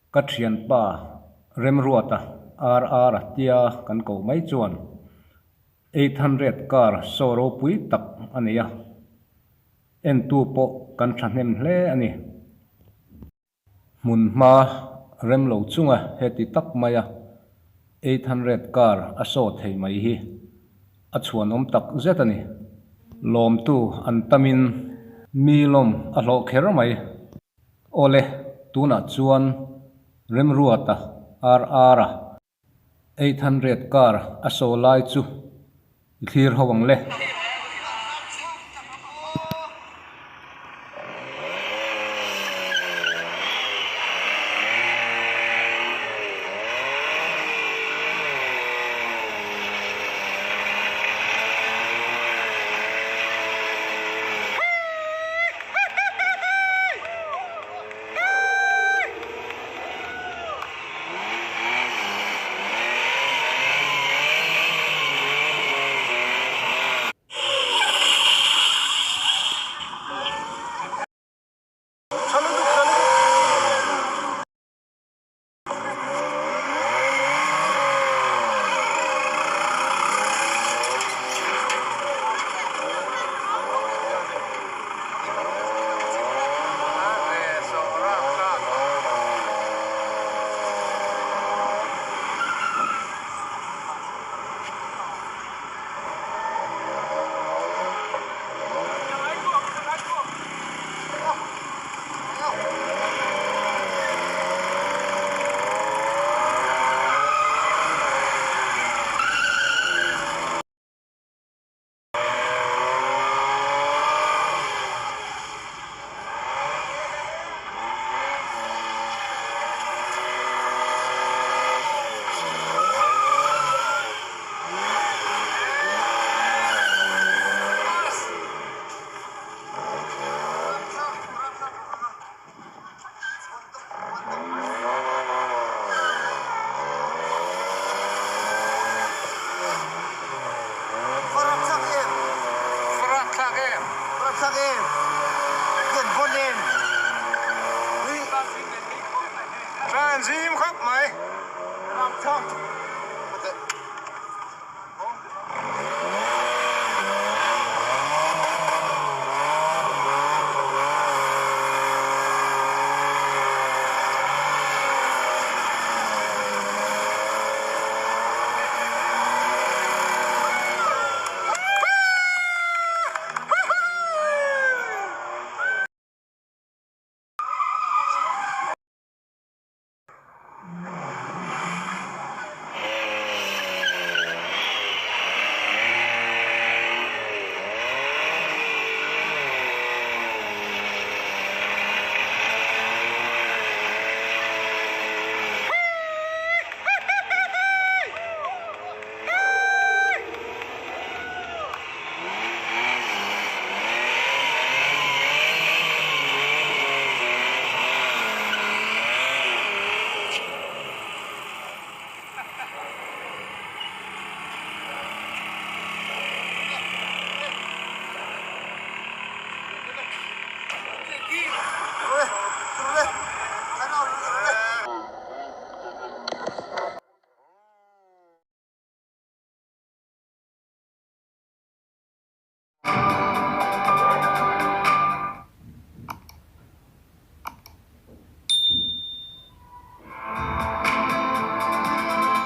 Ka thianpa Remruata RR tia kan koh mai chuan 800 car show ropui tak a nei a, entu pawh kan thahnem hle a ni. Hmun hma rem lo chunga heti tak maia 800 car a show thei mai hi a chhuanawm tak zet a ni. Lawmtu an tamin mi lawm a hlawh kher mai. Awle, tunah chuan Remruata RR-a 800 car a show lai chu i thlir ho ang le.